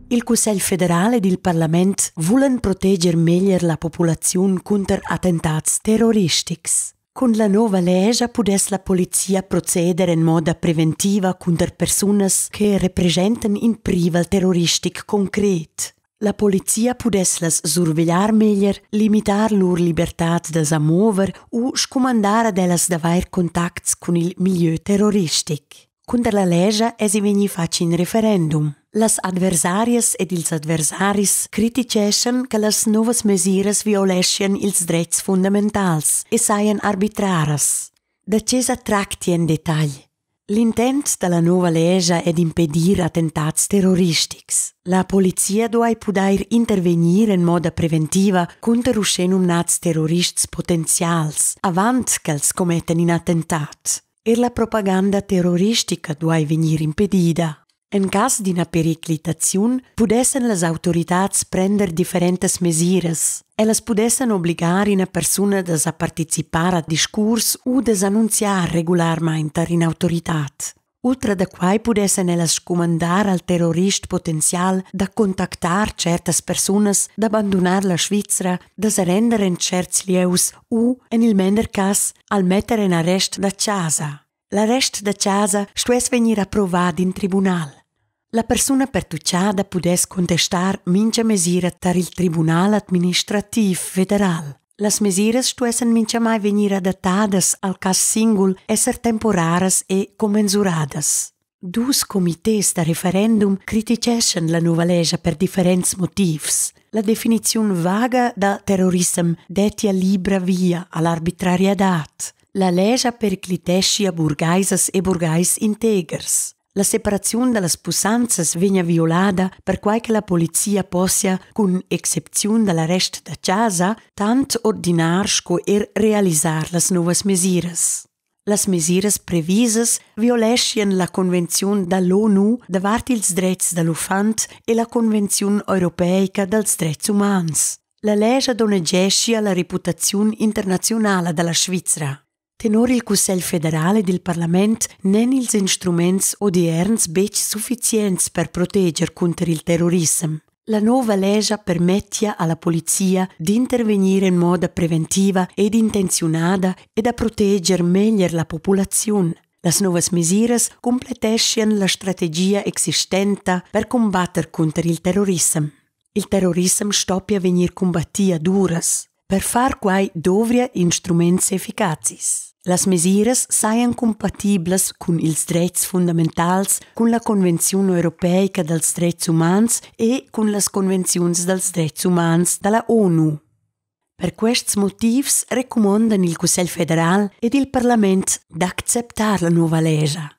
Il Cussegl federal ed il parlament vulan proteger meglier la populaziun cunter attentats terroristics. Cun la nova lescha pudess la polizia proceder en moda preventiva cunter persunas che representan in privel terroristic concret. La polizia pudess las survegliar meglier, limitar lur libertad da sa mover u scumandar ad ellas d'avair contacts cun il milieu terroristic. Cunter la lescha èsi vegnì fatg in referendum. Las adversarias ed ils adversaris criticheschan che las novas mesiras violeschian ils dretgs fundamentals e sajan arbitraras. Da tge sa tracti en detagl? L'intent da la nova lescha è d'impedir attentats terroristics. La polizia duai pudair intervegnir en moda preventiva cunter uschenumnads terrorists potenzials avant ch'els commettan in attentat. Er la propaganda terroristica duai vegnir impedida. En cas d'ina periclitaziun pudessan las autoritads prender differentas mesiras. Ellas pudessan obligar ina persuna da sa participar a discurs u da s'annunziar regularmain tar in'autoritad. Ultra da quai pudessan ellas scumandar al terrorist potenzial da contactar tschertas persunas, da bandunar la Svizra, da sa render en tscherts lieus u, en il mender cas, al metter en arrest da chasa. L'arrest da chasa stuess vegnir approvà d'in tribunal. La persuna pertuccada pudess contestar mintga mesira tar il Tribunal administrativ federal. Las mesiras stuessan mintgamai vegnir adattadas al cas singul, esser temporaras e commensuradas. Dus comités da referendum criticheschan la nova lescha per differents motivs. La definiziun vaga da terrorissem dettia libra via all'arbitrariadad. La lescha pericliteschia burgaisas e burgais integers. La separaziun da las pussanzas vegna violada perquai che la polizia possia, cun excepziun da l'arrest da chasa, tant ordinar sco er realisar las novas mesiras. Las mesiras previsas violeschian la Convenziun da l'ONU davart ils dretgs da l'uffant e la Convenziun europeica dals dretgs umans. La lescha donnegeschia la reputaziun internaziunala da la Svizra. Tenor il Cussegl federal ed il parlament n'èn ils instruments odierns betg suffizients per proteger cunter il terrorissem. La nova lescha permettia alla polizia d'intervegnir en moda preventiva ed intenziunada e da proteger meglier la populaziun. Las novas mesiras cumpletteschian la strategia existenta per cumbatter cunter il terrorissem. Il terrorissem stoppia vegnir cumbattì ad uras. Per far quai dovria instruments efficazis. Las mesiras sajan cumpatiblas cun ils dretgs fundamentals, cun la Convenziun europeica dals dretgs umans e cun las convenziuns dals dretgs umans da la ONU. Per quests motivs recumondan il Cussegl federal ed il parlament d'acceptar la nova lescha.